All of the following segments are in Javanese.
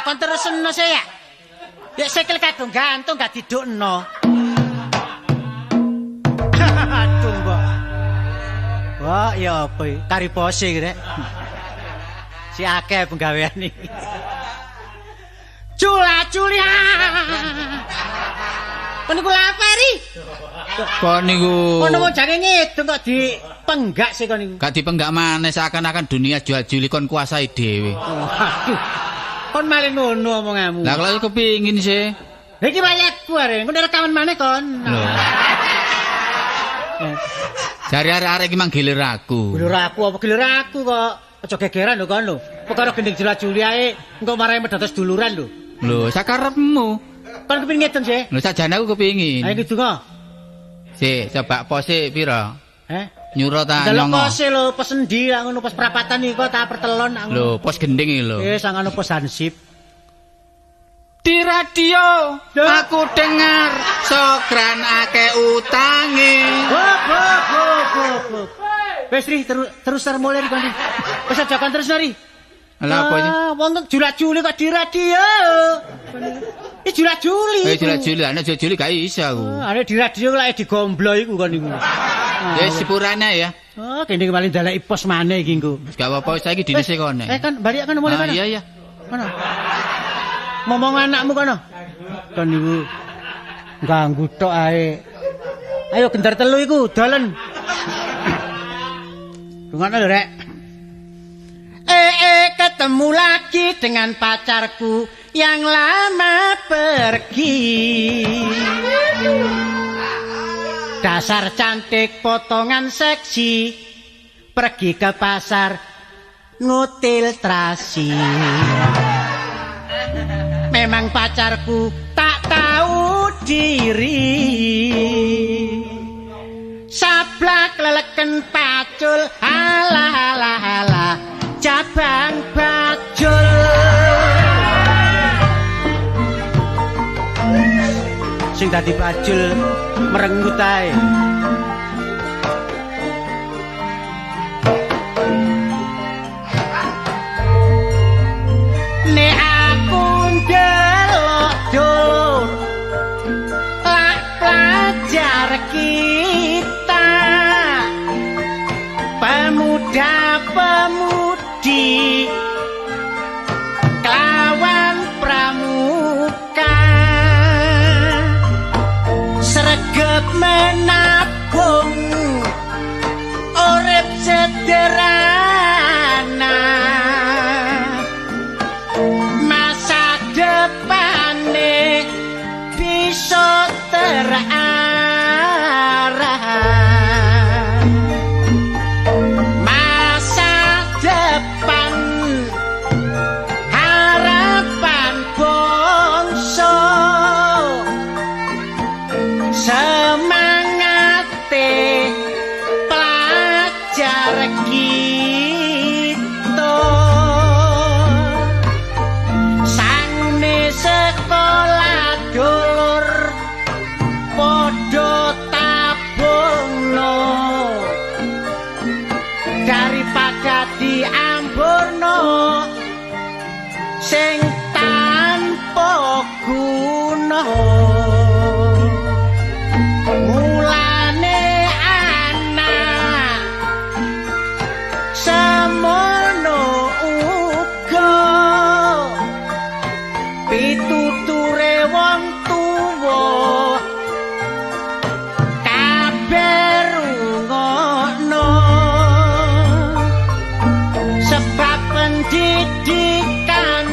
Kon terusno sih ya. Ya sikil kadung gantung gak didukno. Aduh, Mbok. Wah, ya apa iki? Kari pose iki rek. Si akeh penggawean iki. Cula-culi. Kon niku lapari. Kon niku. Kono wong jange ngidung kok dipenggak sih kon niku. Gak dipenggak maneh seakan-akan dunia jual juli kon kuasai dhewe. Waduh. Kon malah ngono omonganmu. Lah kalau kepingin sih. Lah iki wayahku arek, engko rekaman maneh kon. Lho. Jare arek-arek iki mang gilir aku. Gilir aku apa gilir aku kok? Aja gegeran lho kon lho. Perkara gending jula-juli ae engko marahi medotos duluran lho. Lho, sakarepmu. Kon kepingin ngidung sih? Lho sajane aku kepingin. Ayo ngidung. Sik, coba pose pira? Heh? Nyuro ta Delok nyongo? pose lho, pos endi lak ngono pos perapatan iki kok ta pertelon lak ngono. Lho, pos gending iki lho. Eh, sang ngono pos hansip. Di radio aku dengar sokran akeh utange. Hop hop hop hop. hop. Wis ri terus terus mulai ri kon. Wis aja kon terus ri. Lah apa iki? Ah, wong julak-juli kok di radio. Iki julak-juli. Eh julak-juli, ana julak-juli gak iso aku. Ana di radio lek digomblo iku kon iku. Ya sepurane ya. Oh, kene paling daleki pos maneh iki engko. Wis gak apa-apa saiki dinese kono. Eh kan balik kan mulai Ah, kono. iya iya. Kono. Ngomong anakmu kono. Kon niku ganggu tok ae. Ayo gendar telu iku dolen. Rungokno lho rek. Ketemu lagi dengan pacarku yang lama pergi. Dasar cantik potongan seksi, pergi ke pasar ngutil terasi. Memang pacarku tak tahu diri. Sablak leleken pacul, alah alah alah, cabang bajul. Sing dadi bajul merenggut ae. Nek aku ndelok dulur lak pelajar kita, pemuda-pemudi kelawan pramuka, sregep menabung urip sederhana, masa depane bisa terarah. Masa depan harapan bangsa, semangate pelajar kita, sangune sekolah dulur padha tabungno, daripada diamburno sing tanpa guna. Mulane anak semono uga pituture wong tuwa kabeh rungokno, sebab pendidikan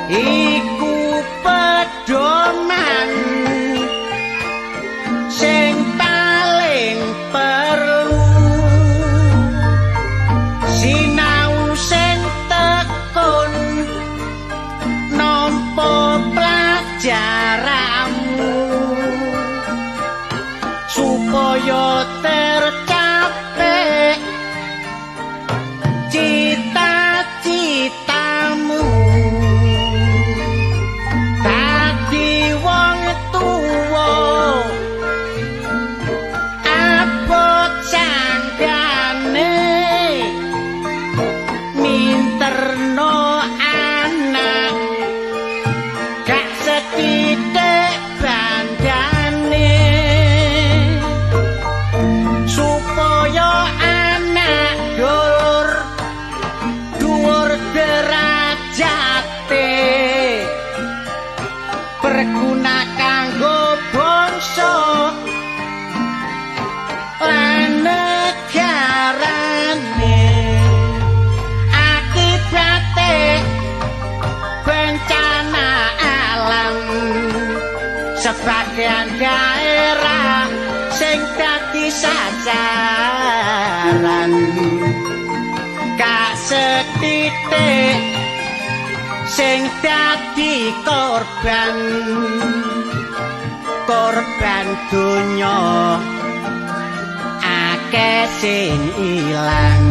Iku pedoman sing paling perlu, sinau sing tekun nampa pelajaranmu supaya tercapai cita-citamu. Dadi wong tuwa abot sanggane, minterno anak gak sethithik bandane, supaya anak dulur dhuwur derajate, berguna kanggo bangsa lan negarane. Akibate bencana alam sebagian daerah sing dadi sasaran, gak sethithik sing dadi korban, korban donya akeh sing ilang.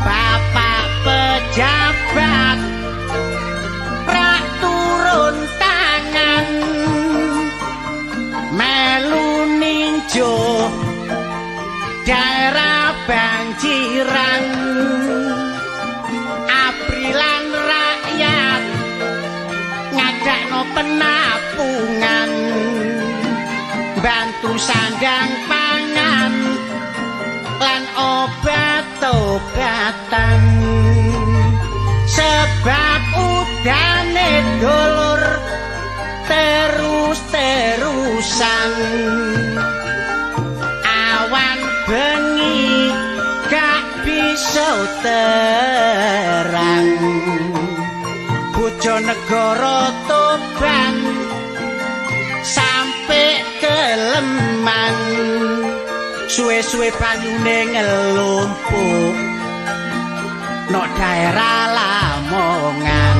Bapak pejabat rak turun tangan melu ninjo daerah banjiran, aprilan rakyat ngadakno penapungan, bantu sandang pangan lan obat-obatan. Sebab udane dulur terus-terusan, awan bengi gak bisa terang. Bojonegoro Tuban sampe keleman, suwe-suwe banyune ngelumpuk nok daerah Lamongan.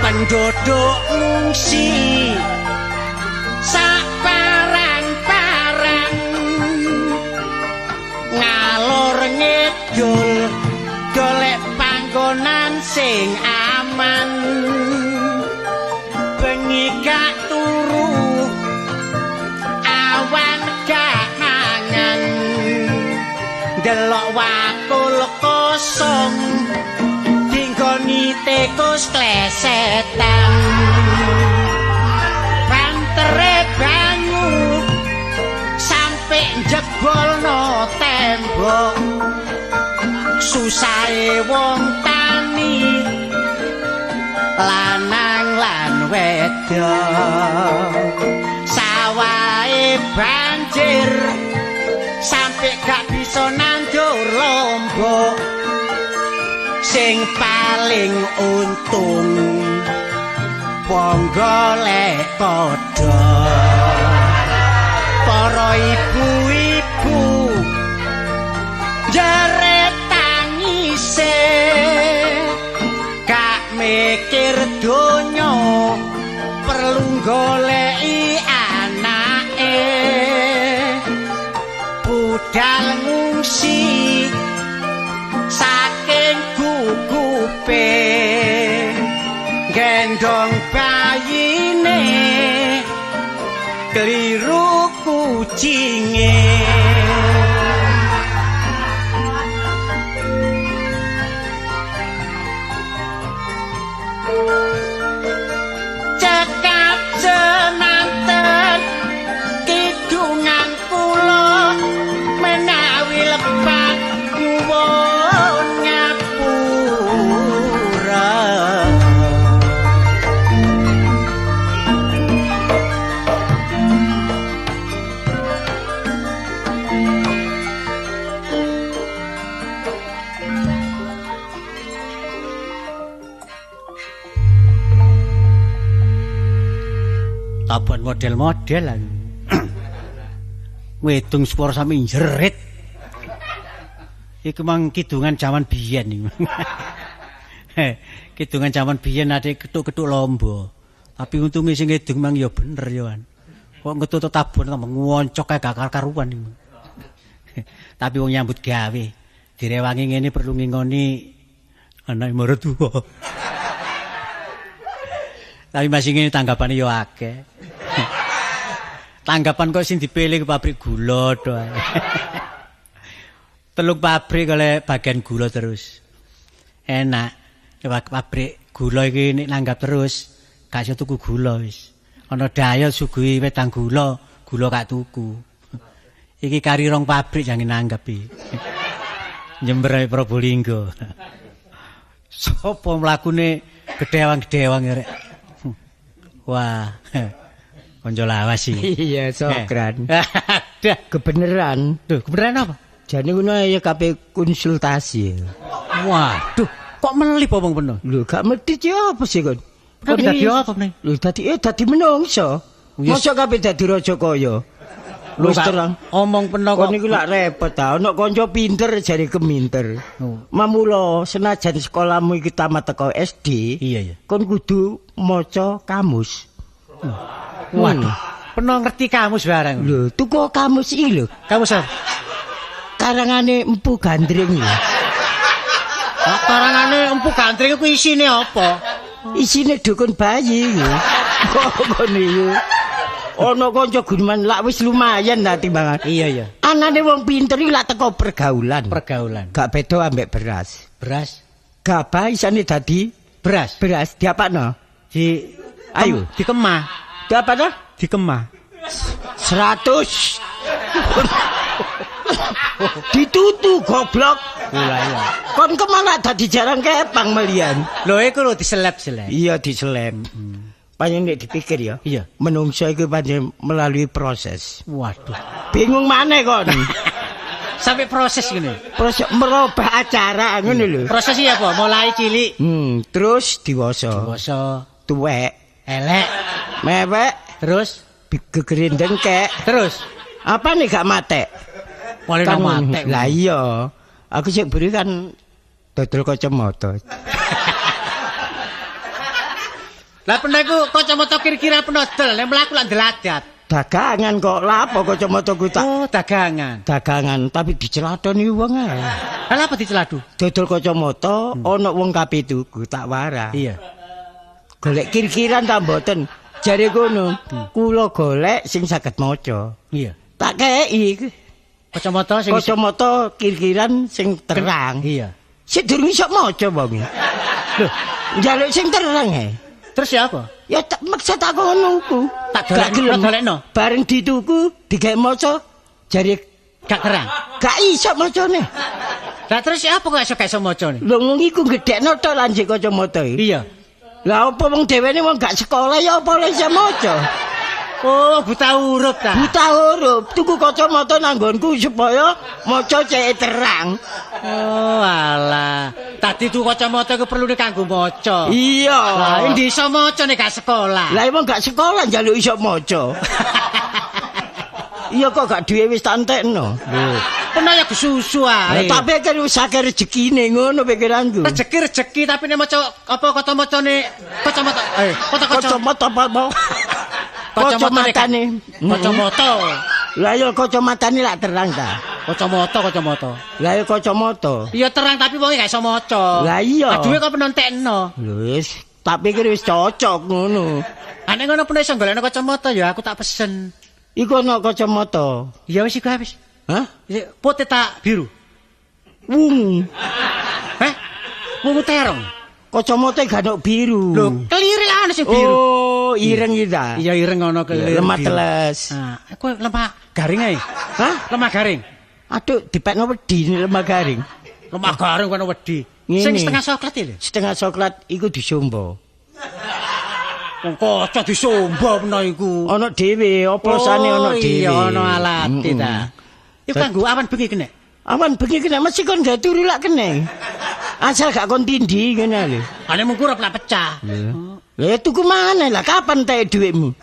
Penduduk ngungsi sak parang-parang, ngalor ngidul golek panggonan sing aman. Bengi gak turu, awan gak mangan, delok wakul kosong dinggoni tikus klesetan. Bantere banyu sampe njebolno tembok, susahe wong tani lanang lan wedok. Sawahe banjir sampe gak bisa nandur lombok, sing paling untung wong golek kodhok. Para ibu-ibu jeret tangise, gak mikir donya perlu goleki anake. Budal ngungsi saking gugupe, gendong bayine keliru kucinge. Cekap semanten kidungan kula menawi lepat nyuwun ngapura. Tabuhan model-model aku. Wedung swara sami jerit. Iku mang kidungan jaman biyen iku. Kidungan jaman biyen ade ketuk-ketuk lomba. Tapi untunge sing ngidung mang ya bener ya kan. Kok ngetut tabuhan tambah ngoncok kae gak karuan iku. Tapi wong nyambut gawe direwangi ngene perlu ngingoni anak mertua. Tapi masih ngene tanggapane ya akeh. Tanggapan kok sing dipilih ke pabrik gula tok. Telung pabrik oleh bagian gula terus. Enak. Pabrik gula iki nek nanggap terus gak iso tuku gula wis. Ana daya suguhi wedang gula, gula gak tuku. Iki kari rong pabrik jangan nanggap iki. Jember Probolinggo. Sopo mlakune gedewang-gedewang rek. Wah. Konco lawas iki. Iya, Sokran. Aduh, kebeneran. Duh, kebeneran apa? Jane ngono ya kabeh konsultasi. Waduh, kok melip omong penuh? Lho, gak mesti sih apa sih kon? Kon dadi apa meneh? Lho, dadi menungso. Mosok kabeh dadi raja kaya. Lho, terang omong penuh kok. Kon niku lak repot ta, ana kanca pinter jare keminter. Oh. Mamula senajan sekolahmu iki tamat teko SD, iya iya. Kon kudu maca kamus. Oh. Waduh, penuh ngerti kamus barang. Lho, tuku kamus iki lho. Kamus apa? Karangane Empu Gandring lho. Karangane Empu Gandring iku isine apa? Isine dukun bayi lho. Kok ngono iku? Ana kanca guneman lak wis lumayan ta timbangan. Iya iya. Anane wong pinter iki lak teko pergaulan. Pergaulan. Gak beda ambek beras. Beras. Gabah isane dadi beras. Beras diapakno? Di ayo dikemah. Diapakno? Dikemah. 100. Ditutu goblok. Lah iya. Kon kemana dadi jarang kepang melian. Lho iku lho diselep-selep. Iya diselep. Pancen nek dipikir ya. Iya. Menungso iku pancen melalui proses. Waduh. Bingung maneh kon. Sampai proses ngene. Proses merubah acara ngono lho. Proses iki apa? Mulai cilik. Terus dewasa. Dewasa, tuwek, elek, mewek, terus gegerin dengkek. Terus apa nih gak matek? Mulai nang matek. Lah iya. Aku sik buri kan dodol kacamata. Lah pernah iku kacamata kira-kira penodol nek mlaku lak ndeladat. Dagangan kok lapo kacamataku tak. Oh, dagangan. Dagangan tapi diceladoni wong ae. Lah apa diceladu? Dodol kacamata ana wong kabeh tuku tak warah. Iya. Golek kira-kiran ta mboten? Jare kono, kula golek sing saged maca. Iya. Tak kei kacamata sing kacamata kira-kiran sing terang. Iya. Sik durung iso maca wong. Lho, njaluk sing terang e. Terus ya apa? Ya tak maksa tak ngono ku. Tak golekno. Bareng dituku digawe maca jare gak terang. Gak iso macane. Lah terus ya apa kok iso gak iso macane? Lho wong iku gedhekno tok lanjut kacamata iki. Iya. Lah apa wong dhewene wong gak sekolah ya apa oleh iso maca? Oh, buta huruf ta. Buta huruf. Tuku kacamata nang nggonku supaya maca cek terang. Oh, alah. Tadi tuku kacamata iku perlune kanggo maca. Iya. Lah endi iso maca nek gak sekolah? Lah emang gak sekolah njaluk iso maca. Iya kok gak duwe wis tak entekno. Lho, pernah ya kesusu ae. Lah tak pikir wis akeh rezekine ngono pikiranku. Rezeki-rezeki tapi nek maca apa kacamotane kacamata kacamata apa? Kacamatane. Kacamata. Lah ya kacamatane lak terang ta. Kacamata, kacamata. Lah ya kacamata. Iya terang tapi wong gak iso maca. Lah iya. Lah duwe kok penontekno. Lho wis, tak pikir wis cocok ngono. Nek ngono pun iso golekno kacamata ya aku tak pesen. Iku ana kacamata. Ya wis iku wis. Hah? Putih tak biru? Wungu. Heh? Wungu terong. Kacamata gak ono biru. Lho, kelire lah ana sing biru. Oh, ireng iki ta. Iya, ireng ana kelir. Lemah teles. Nah, kowe lemah garing ae. Hah? Lemah garing. Aduh, dipekno wedi lemah garing. Lemah garing kono wedi. Sing setengah soklat iki lho. Setengah soklat iku disombo. Wong kaca disombo mena iku. Ana dhewe, oplosane ana dhewe. Iya, ana alate ta. Iku kanggo awan bengi kene. Awan bengi kene mesti kon gawe turu lak kene. Asal gak kon tindhi ngene lho. Ane mung kurep lak pecah. Lha tuku maneh lah kapan entek dhuwitmu?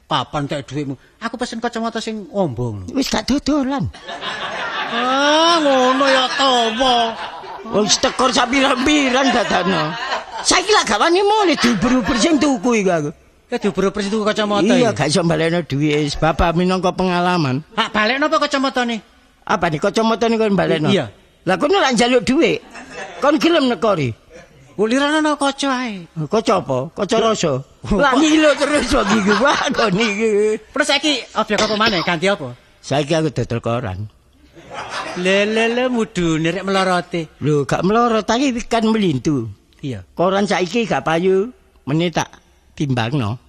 Kapan tek dhuwitmu? Aku pesen kacamata sing ombo. Wis gak dodolan. Ah, ngono ya tawa. Wis tekor sak pirang-pirang dadakno. Saiki lak gak wani mulih diuber-uber sing tuku iku aku. Ya diuber-uber sing tuku kacamata. Iya, gak iso balekno dhuwit wis bapak minangka pengalaman. Hak balekno apa kacamatane? Apa nih kacamatane kon balekno? Iya. Lah kono lak njaluk dhuwit. Kon gelem nekori. Ulirane ana kaca ae. Kaca apa? Kaca rasa. Lah ngilo terus wong iku. Wah kon iki. Terus saiki objek apa maneh? Ganti apa? Saiki aku dodol koran. Lelele mudune rek melorote. Lho gak melorot iki kan melintu. Iya. Koran saiki gak payu meneh tak timbangno.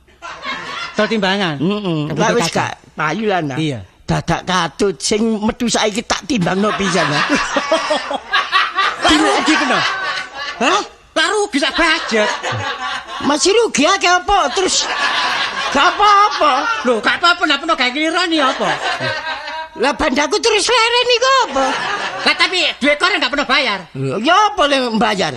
Dol timbangan. Heeh. Lah wis gak payu lah nah. Iya. Dadak katut sing metu saiki tak timbangno pisan. Lah rugi kena. Hah? Lah rugi sak budget. Masih rugi akeh apa terus gak apa-apa. Lho gak apa-apa ndak peno gawe nglirani apa? Lah bandaku terus leren iku apa? Lah tapi duit koran gak pernah bayar. Ya apa le mbayar?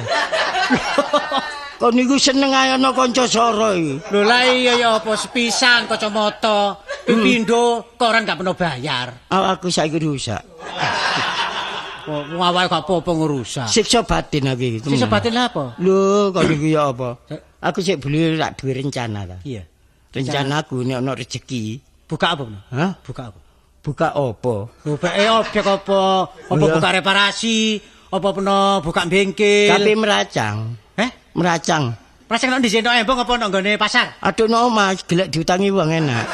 Kon niku seneng ae ana kanca soro iki. Lho lah iya ya apa sepisan kacamata, pindho koran gak pernah bayar. Awakku saiki rusak. Wong awake gak apa-apa ngrusak. Siksa batin aku iki. Siksa batin lha apa? Lho kon niku ya apa? Aku sik beli lak duwe rencana ta. Iya. Rencanaku nek ana rezeki. Buka apa? Hah? Buka apa? Buka apa? Lho beke objek apa? Apa buka reparasi? Apa peno buka bengkel? Tapi meracang. Heh? Meracang. Meracang nang ndi entok embong apa nang nggone pasar? Aduh no Mas, gelek diutangi wong enak.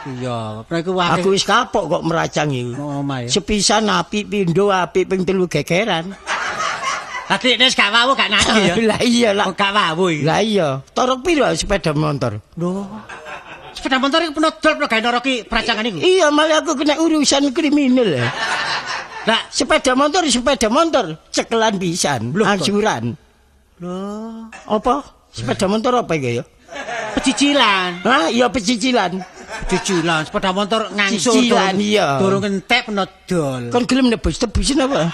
Iya, peno iku wae. Aku wis kapok kok meracang iku. Oh, omah ya. Sepisan apik pindho apik ping 3 gegeran. Dadi nek gak wawu gak nagih ya. Lah iya lah. Gak wawu iki. Lah iya. Torok piro sepeda motor? Lho. Sepeda motor iku peno dol peno gawe noroki peracangan iku. Iya, malah aku kena urusan kriminal ya. Lah sepeda motor cekelan pisan, angsuran. Lho, apa? Sepeda motor apa iki ya? Pecicilan. Hah, iya pecicilan. Pecicilan, sepeda motor ngangsur. Cicilan iya. Durung entek peno dol. Kon gelem nebus tebusin apa?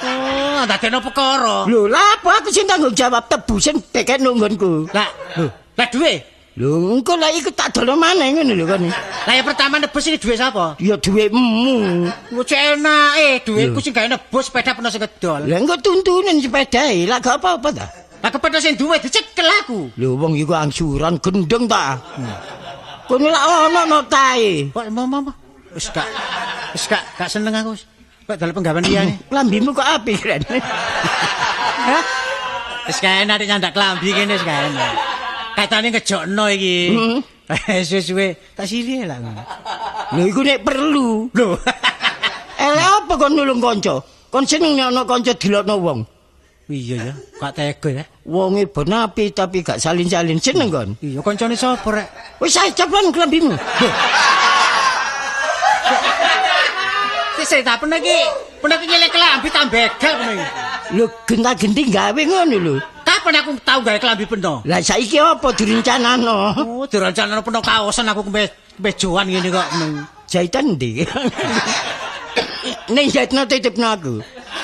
Oh, ndadekno perkara. Lho, lha apa aku sing tanggung jawab tebusin dekek nunggonku. Lah, lho, lah duwe. Lho, engko lah iku tak dolo maneh ngono lho kon. Lah yang pertama nebus iki duwe sapa? Ya duwekmu. Lho cek enake, duweku sing gawe nebus sepeda peno sing ngedol. Lah engko tuntunen sepedae, lah gak apa-apa ta. Lah kepethuk sing duwe dicekel aku. Lho wong iku angsuran gendeng ta. Kono lak ono notae. Kok mau. Wis gak seneng aku. Kok dalam penggawean liyane. Lambimu kok apik, Ren. Hah? Wis gak enak nek nyandak klambi kene wis gak enak. Katane ngejokno iki. Suwe-suwe tak silih lah. Lho iku nek perlu. Lho. Elek apa kon nulung kanca? Kon seneng nek ana kanca dilokno wong. Iya ya, gak tega ya. Wonge ben apik tapi gak salin-salin seneng kon. Iya, kancane sapa rek? Wis ae ceplan klambimu. Sik tak pernah iki, pernah iki nyelek klambi tak begal pernah iki. Lho genta-genti gawe ngono lho. Kapan aku tau gawe klambi peno? Lah saiki apa direncanano? Oh, direncanano peno kaosan aku kemejoan ngene kok. Jahitan ndi? Ning jahitno titipno aku.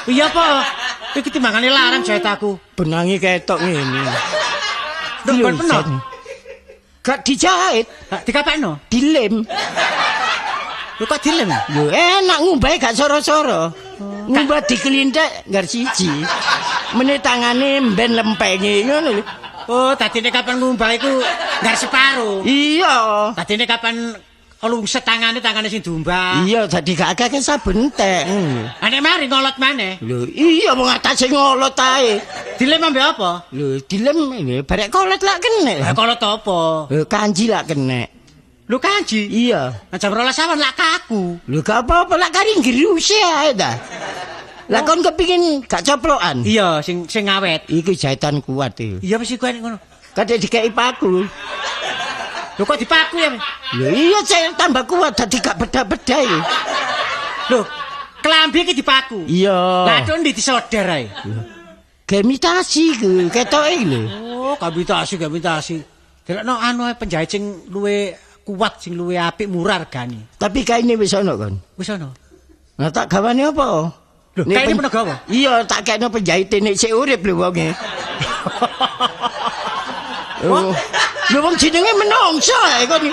Iya apa? Iki timbangane larang jahit aku. Benange ketok ngene. Lho kon peno? Gak dijahit, gak dikapakno? Dilem. Lho kok dilem? Lho enak ngumbahe gak soro-soro. Ngumbah dikelinthek nggar siji. Meneh tangane mben lempenge ngono lho. Oh, dadine kapan ngumbah iku nggar separo. Iya. Dadine kapan lungset tangane sing diumbah. Iya, dadi gak akeh sabun entek. Ha nek mari ngolot maneh. Lho iya wong atase ngolot ae. Dilem ambek apa? Lho dilem barek kolot lak kenek. Lah kolot apa? Lho kanji lak kenek. Lho kanji? Iya. Jam 12 awan lak kaku. Lho gak apa-apa lak kari ngeruse ae ta. Lah kon kepingin gak coplokan? Iya, sing awet. Iku jahitan kuat iki. Iya wis iku enek ngono. Kadek dikeki paku. Lho kok dipaku ya? Lho iya cek tambah kuat dadi gak bedah-bedah iki. Lho, klambi iki dipaku. Iya. Lah kok ndi disolder ae? Gemitasi iku, ketoke lho. Oh, gemitasi. Delokno anu penjahit sing luwe kuat, sing luwe apik, murah regane. Tapi kaine wis ana kon. Wis ana. Lah tak gawane apa? Lho, kaine peno gawa? Iya, tak kekno penjahite nek sik urip lho wonge. Oh. Lho wong jenenge menungso ae kon.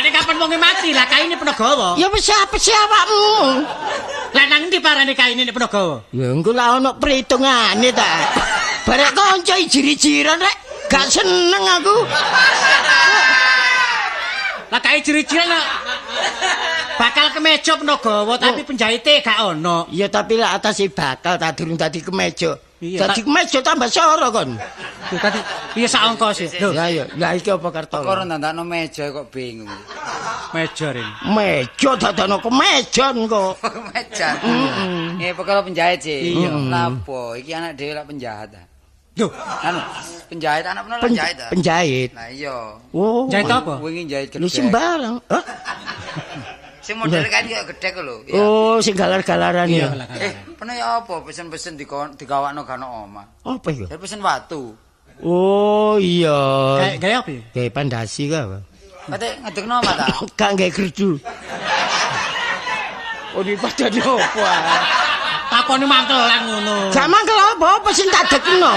Lah nek kapan wonge mati lah kaine peno gawa. Ya wis apa sih awakmu? Lah nang endi parane kaine nek peno gawa? Ya engko lah ono perhitungane ta. Barek kanca jiri-jiran rek, gak seneng aku. Lah kae jiri-jiran kok bakal kemeja peno gawa tapi penjahite gak ono. Ya tapi lah atase bakal ta durung dadi kemeja. Iya, Dadi kemeja tambah soro kon. Lho tadi piye sak ongkos e? Lho, Lah iya, lah iki apa Perkara kartolo? ndandakno meja kok bingung. meja rene. Meja dadano kemejan kok. Kemeja. Nggih perkara penjahit sih. Iya. Lapo iki anak dhewe lak penjahat ta. Lho, Anu, penjahit anak peno lak jahit ta. Penjahit. Lah iya. Oh. jahit apa? Wingi jahit Lu gedhek. sembarang. Hah? Sing model kain kaya gedhek lho. Iya. Oh, sing galar-galaran ya. Eh, peno ya apa pesen-pesen digawakno gak ono omah. Apa iku? Saya pesen watu. Oh iya. Gawe gawe apa ya? Gawe pandasi ka apa? Kate ngedekno omah ta? Gak gawe gerdu. Oh, di padane opo ah? Takone mangkelan ngono. Gak mangkel apa-apa sing tak dekno.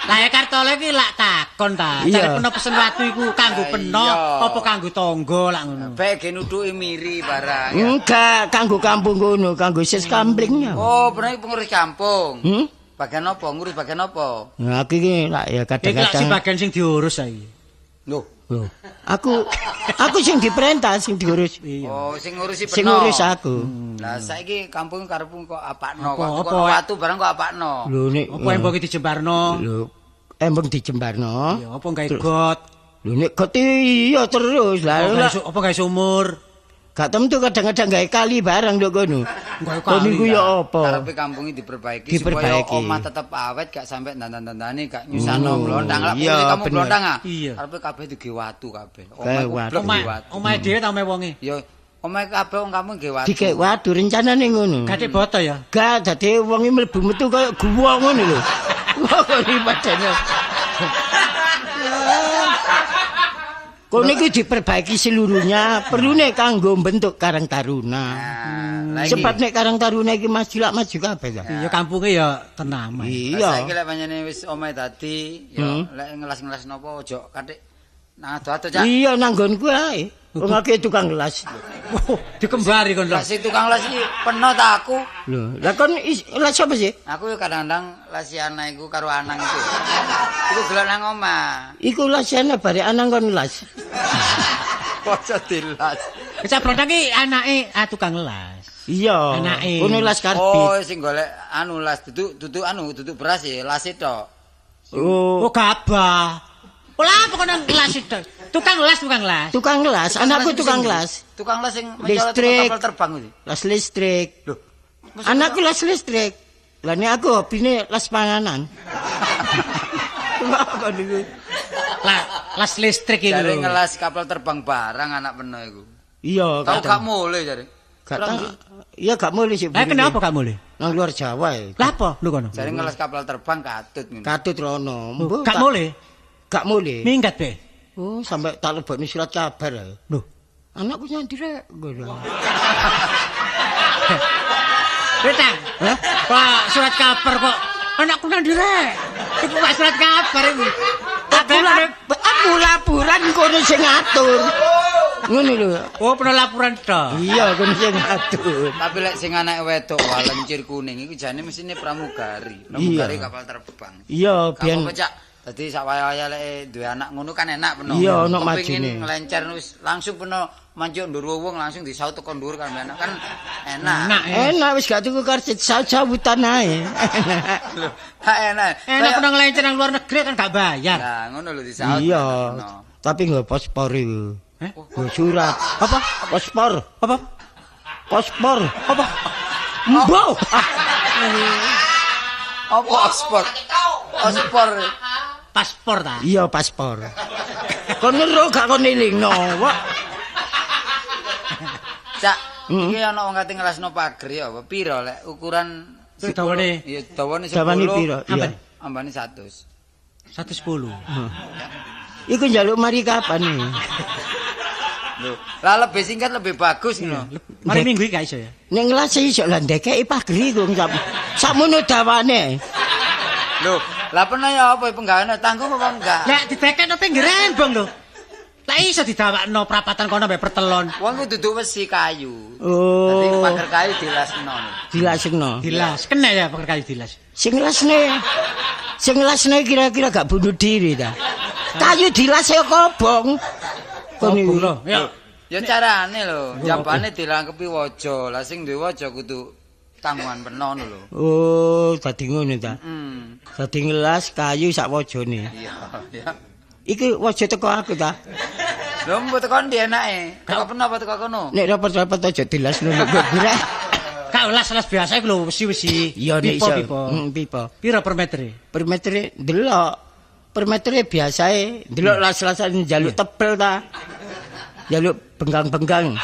Lah ya Kartolo iki lak takon ta. Iya. Cari peno pesen watu iku kanggo peno Iya. apa kanggo tangga lak ngono. Bae ge nutuki miri barang. ya. Enggak, kanggo kampung ngono, kanggo sis kamplingnya. Oh, peno iki pengurus kampung. Hmm? Bagian apa? Ngurus bagian apa? Nah, aku iki lak ya Iki lak si kadang-kadang. bagian sing diurus saiki. Loh. Loh, aku sing diperintah, sing diurus. Iya. Oh, sing ngurusi peno. Sing ngurus aku. Lah saiki kampung karepmu kok apakno Apa, kok apa? tukokno watu barang kok apakno. Lho nek Apa embong iki dijembarno? Lho, embong dijembarno. Iya, apa gawe got? Lho nek got iya terus. Lah Apa lah, gawe apa gawe sumur? gak tentu kadang-kadang gawe kali barang lho kono. Gawe Kono kali. iku ya apa? Karepe kampung iki diperbaiki, supaya Diperbaiki. omah tetep awet gak sampe dandan-dandane gak nyusahno blontang. Lah iya, pengurus kamu bener. blontang ah. Iya. Karepe kabeh digawe watu kabeh. Gawe Omah iku watu. blek Omah digawe watu. omahe dhewe ta omahe wonge? Ya omahe kabeh wong kampung gawe watu. Dikek watu rencanane ngono. Gak boto ya. Gak dadi wong iki mlebu metu kaya guwa ngono lho. Wah, kok iki padane. Kono iku diperbaiki seluruhnya, perlune kanggo bentuk Karang Taruna. Nah, lah iki. Sebab nek Karang Taruna iki maju lak maju kabeh ta. Iya kampunge ya tenang. Lah Iya. saiki lek pancene wis omahe dadi ya lek ngelas-ngelas napa aja katik nang ado-ado Cak. Iya nang nggonku ae. Wong akeh tukang las. Oh, dikembari kon lho. Lah sing tukang las iki peno ta aku. Lho, lah kon las apa sih? Aku ya kadang-kadang lasi anak iku karo anang iku. Iku gelek nang omah. Iku lasane bare anang kon las. Kok dilas. Cak Brodang iki anake tukang las. Iya. Anake. Kono las karbit. Oh, sing golek anu las duduk duduk anu duduk beras ya, las tok. Oh, Oh, gabah. Lah apa kono las itu? Tukang las, tukang las. tukang las, anakku tukang las. Tukang las sing mencolot Listrik. kapal terbang kuwi. Las listrik. Loh. Anakku las listrik. Lah nek aku hobine las panganan. Wah, kon iku. Lah, las listrik iku Jare lho. ngelas kapal terbang barang anak peno iku. Iya, Tau gak mulih jare. Gak tau. Iya gak mulih sih. Lah kenapa gak mulih? Nang luar Jawa ya. Lah apa lu kono? Jare ngelas kapal terbang katut ngono. Katut rono. Mbuh, Gak mulih. Gak mulih. Minggat be. Oh, sampai tak lebokne surat kabar. ya. Loh, Anakku nyandi rek. Ngono. Retang. Hah? Pak, surat kabar kok anakku nang ndi rek? Iku kok surat kabar iku. Aku laporan kono sing ngatur. Ngono lho. Oh, pernah laporan tok. Iya, kono sing ngatur. Tapi lek sing anake wedok wah lencir kuning iku jane mesine pramugari. Pramugari Iya. kapal terbang. Iya, Gak biyen apa-apa, Cak. Dadi sak waya-waya lek duwe anak ngono kan enak peno. Iya, ono Kepingin majune. nglencer wis langsung peno manjuk ndur wong langsung disaut teko ndur kan enak kan enak. Enak. enak wis gak tuku karsit saut-sautan ae. Enak. Lho, tak enak. Enak pernah ngelencer nang luar negeri kan gak bayar. Nah, ngono lho disaut. Iya. Peno. Tapi nggak paspor iku. Heh? Nggo surat. Apa? Paspor. Apa? Paspor. Apa? Mbok. Ah, Apa ospor? Ospor. Paspor ta? iya paspor. Kon ngero gak kon elingno. Wah. Cak, iki ana wong kate ngelasno pager ya apa piro lek ukuran Dawane. Iya, dawane 10. Dawane piro? Iya. Ambane 100. 110. Iku njaluk mari kapan nih? Lho, lah lebih singkat lebih bagus ngono. Mari minggu iki gak iso ya. Nek ngelas iso lah ndekeki pager iku sakmono dawane. Lho, lah pernah ya apa penggaweane tanggung apa enggak? Lek didekekno pinggir rembong lho. Lah iso didawakno prapatan kono mbek pertelon. Wong ku duduk wesi kayu. Oh. Dadi pager kayu dilasno. Dilasno. Dilas, kena ya pager kayu dilas. Sing lasne. Sing lasne kira-kira gak bunuh diri ta. Kayu dilas ya kobong. Kobong lho. Ya. Ya carane lho, jabane dilangkepi waja. Lah sing duwe waja kudu tanggungan peno ngono lho. Oh, dadi ngono ta. Heeh. Dadi ngelas kayu sak wajane. Iya, ya. Iki waja teko aku ta. Lho mbok teko ndi enake? Teko peno apa teko kono? Nek repot-repot aja dilas ngono kok kira. Kak las-las biasa iku lho wesi-wesi. Iya nek iso. Pipa. Heeh, pipa. Piro per meter? Per meter ndelok. Per meter biasae ndelok las-lasan njaluk tebel ta. Njaluk benggang-benggang.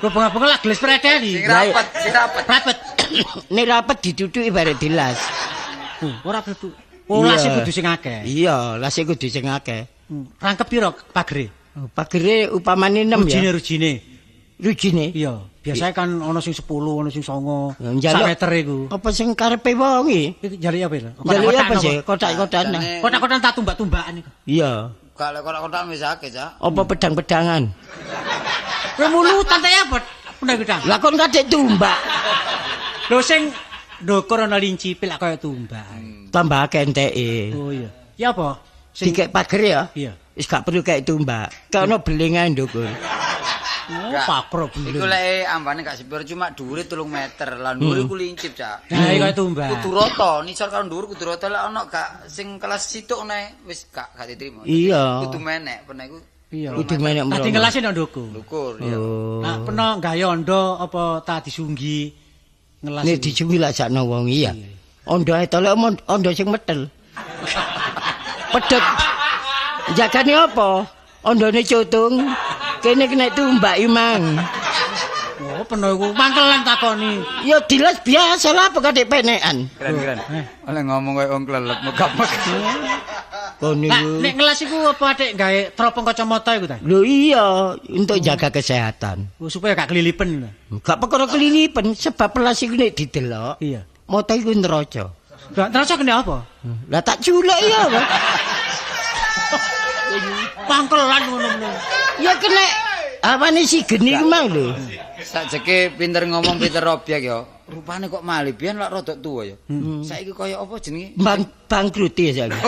Lho benggang-benggang lak gelis preteli. Sing rapet, sing rapet. Rapet. Nek rapet ditutuki barek dilas. Ora kudu. Oh, lase kudu sing akeh. Iya, lase kudu sing akeh. Rangkep piro pagere? Pagere upamane 6 ya. Rujine. Rujine? Iya, biasanya kan ana sing 10, ana sing 9. Sak meter iku. Apa sing karepe wong iki? Iki njaluk apa lho? Njaluk apa sih? Kotak-kotakan. Kotak-kotakan tak tumbak-tumbakan iku. Iya. Gak lek kotak-kotakan wis akeh, Cak. Apa pedang-pedangan? Kowe mulutan ta ya, Bot? Pedang-pedang. Lah kon kadek tumbak. Lho sing ndukur ana lincipe lak kaya tumbak. Tambah akeh enteke. Oh iya. Ya apa? Sing dikek pager ya? Iya. Wis gak perlu kek tumbak. Kek ana belingan ndukur. Oh, pakro beling. Iku lek ambane gak sepiro cuma dhuwure 3 meter. Lah dhuwure iku lincip, Cak. Lah iki kaya tumbak. Kudu rata, nisor karo dhuwur kudu rata lek ana gak sing kelas situk nae wis gak diterima. Iya. Kudu menek peno iku. Iya. Kudu menek mrono. Tadi ngelase nang ndukur. Ndukur iya. Nah, peno gawe ondo apa ta disunggi ngelas. Nek disunggi lak sakno wong iya. Ondo ae tolek ondo sing metel. Pedhot. Jagane apa? Ondone cutung. Kene kena tumbak imang. Oh, peno iku mangkelan takoni. Ya dilas biasa lah apa kadek penekan. Keren-keren. Oleh ngomong koyo wong klelep megap-megap. Kon niku. Nek ngelas iku apa adek gawe teropong kacamata iku ta? Lho iya, untuk jaga kesehatan. Oh, supaya gak kelilipen. Gak perkara kelilipen, sebab pelas iku nek didelok. Iya. Moto iku neraca. Lah neraca kena apa? Lah tak culek ya apa? Pangkelan ngono-ngono. Ya kena apane si geni iku mang lho. Sakjeke pinter ngomong pinter obyek ya. Rupane kok malih biyen lak rodok tuwa ya. Saiki kaya apa jenenge? Bangkrut ya saiki.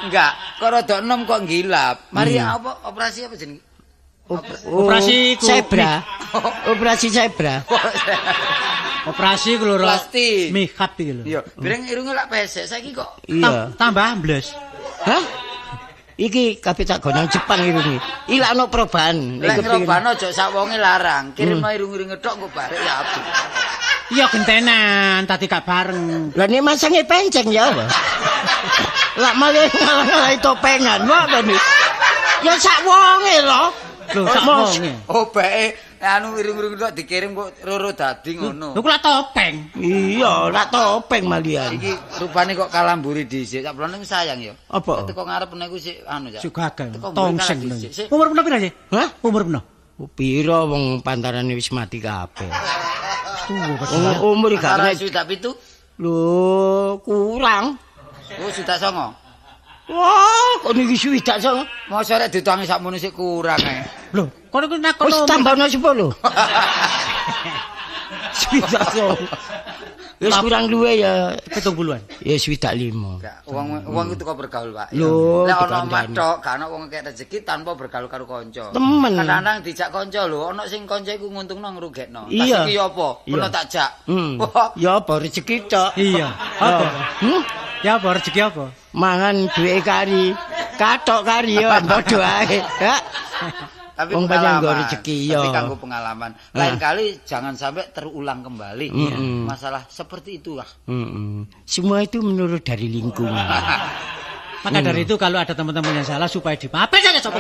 Enggak, kok rodok enom kok gilap. Mari apa operasi apa jenenge? Operasi zebra. Operasi zebra. Operasi ku lho plastik. Mihap iki lho. Iya, bireng irunge lak pesek saiki kok tambah ambles. Hah? Iki kabeh tak gonang Jepang irunge. Iki lak ono perubahan. Lek ngrobano aja sak wonge larang, kirimno irung-irunge tok kok barek ya apik. Iya gentenan, tadi gak bareng. Lah nek masange penceng ya apa? Lak malah ngalah-ngalahi topengan wae to. Ya sak wonge lho. Lho sak wonge. Obeke anu irung-irung tok dikirim kok roro dadi ngono. Lho kok lak topeng. Iya, lak topeng malian. Iki rupane kok kalamburi dhisik. Sak bulan sayang ya. Apa? Teko ngarep niku sik anu ya. Sik gagal. Tongseng. Umur peno pira sih? Hah? Umur peno? Pira wong pantarane wis mati kabeh. Tuwa padahal. Umur gak nek 67. Lho, kurang. Oh, 69. Wah, kok niki 69. Mosok rek ditangi sakmono sik kurang ae. Lho, kono kuwi nakono. Wis tambahno 10. 69. Wis kurang luwe ya 70-an. Ya 65. Gak, wong iku teko bergaul, Pak. Lho, lek ana omah tok, gak ana wong kek rezeki tanpa bergaul karo kanca. Temen. Kadang-kadang dijak kanca lho, ana sing kanca iku nguntungno ngrugekno. Tas iki ya apa? Peno tak jak. Ya apa rezeki tok. Iya. Apa? Ya apa rezeki apa? Mangan duwe kari. Katok kari ya padha ae. Tapi wong pengalaman rezeki ya. Tapi kanggo pengalaman. Lain kali jangan sampai terulang kembali masalah seperti itulah. Semua itu menurut dari lingkungan. Maka dari itu kalau ada teman-teman yang salah supaya dimaafin saja sopo.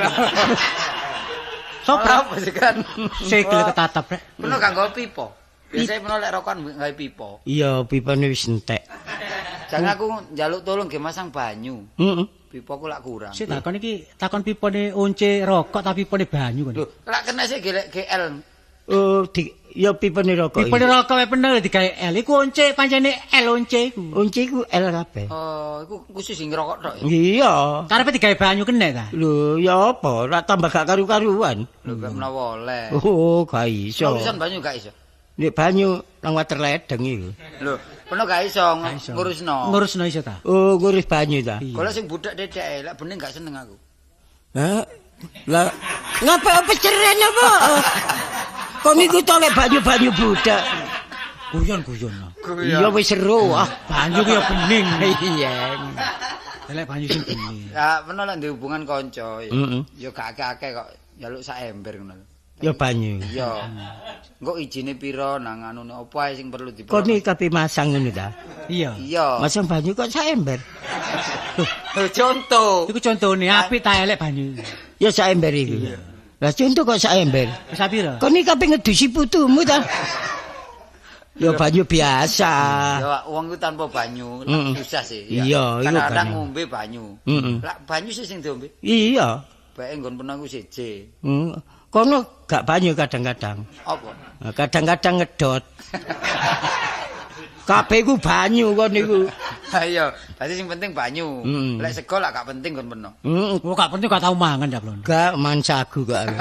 Sopo sih kan? Sikile ketatap rek. Peno kanggo pipa. Biasanya peno lek rokokan gawe pipa. Iya, pipane wis entek. Jangan aku njaluk tolong ge masang banyu. Pipa ku lak kurang. Sik takon iki takon pipane once rokok ta pipane banyu kon. Lho, lak kena sik gelek GL. Oh, di ya pipene rokok. Pipene rokok wae penuh digawe L. Iku once pancene L once iku. Once iku L kabeh. Oh, iku khusus sing ngerokok tok ya. Iya. Karepe digawe banyu kene ta? Lho, ya apa? Lah tambah gak karu-karuan. Lho gak menawa oleh. Oh, gak iso. Urusan banyu gak iso. Nek banyu nang water ledeng iku. Lho, peno gak iso ngurusno. Ngurusno iso ta? Oh, ngurus banyu ta. Golek sing budak dedeke, lek bening gak seneng aku. Hah? Lah ngapa peceren apa? Kon iku to lek banyu-banyu budak. Guyon-guyon. Iya wis seru ah. Banyu ku ya bening. Iya. Lek banyu sing bening. Ya peno lek ndek hubungan kanca ya gak akeh-akeh kok njaluk sak ember ngono. Ya banyu. Iya. Engko ijine pira nang anune apa ae sing perlu diperlu. Kon iki kape masang ngono ta? Iya. Iya. Masang banyu kok sak ember. Lho contoh. Iku contone apik ta elek banyu. Ya sak ember iku. Lah contoh kok sak ember. Wis pira? Kon iki kape ngedusi putumu ta? Ya banyu biasa. Ya wong iku tanpa banyu susah sih. Iya, iku kadang ngombe banyu. Lah banyu sih sing diombe. Iya. Bae nggon peno iku siji. Kono gak banyu kadang-kadang. Apa? Kadang-kadang ngedot. Kabeh iku banyu kon niku. Ha iya, dadi sing penting banyu. Lek sego lak gak penting kon peno. Heeh, gak penting gak tau mangan ta, Blon. Gak man sagu kok aku.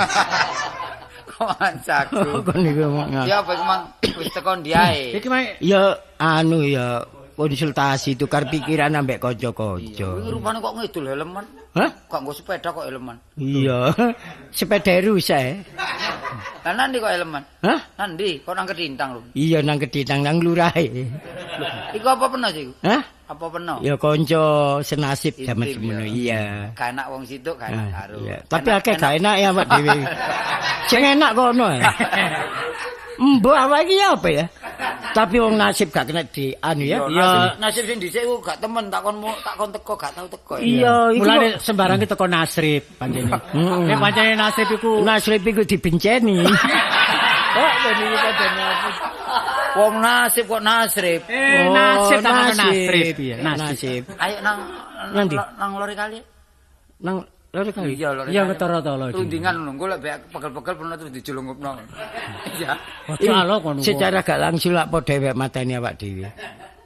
Kok man sagu. Kon niku. Ya apa iku mang wis teko ndi ae. Iki mang ya anu ya konsultasi tukar pikiran ambek kanca-kanca. Wingi rupane kok ngidul helman. Hah? Kok nggo sepeda kok helman? Iya, sepeda rusak. Lah nandi kok helman? Hah? Nandi kok nang Kedintang lho. Iya nang Kedintang nang lurahe. Iku apa peno sih iku? Hah? Apa peno? Ya kanca senasib jaman semono. Iya. Gak enak wong situk, gak enak karo. Tapi akeh gak enak ya awak dhewe. Sing enak kono. Mbok awak iki apa ya? Tapi wong nasib gak kena di anu ya. Ya nasib sing dhisik iku gak temen tak kon teko gak tau teko. Iya, iku mulane sembarang ki teko nasrib pancene. Nek pancene nasib iku nasrib iku dibenceni. Kok niku padane wong nasib kok nasrib. Nasib tak nasrib ya, nasib. Ayo nang nang lori kali. Nang lori kali. Iya, lori. Iya ketara to lho. Rundingan ngono, engko lek pegel-pegel pernah terus dijulungupno. Iya. Ojo kono. Secara gak langsung lak padha dhewek mateni awak dhewe.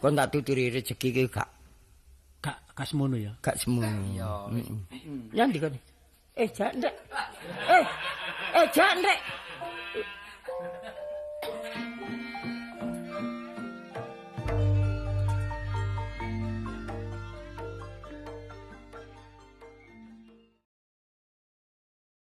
Kon tak tuturi rezeki ki gak semono ya. Gak semono. Iya. Yang ndi kon? Eh, jak ndek. Eh, jak ndek.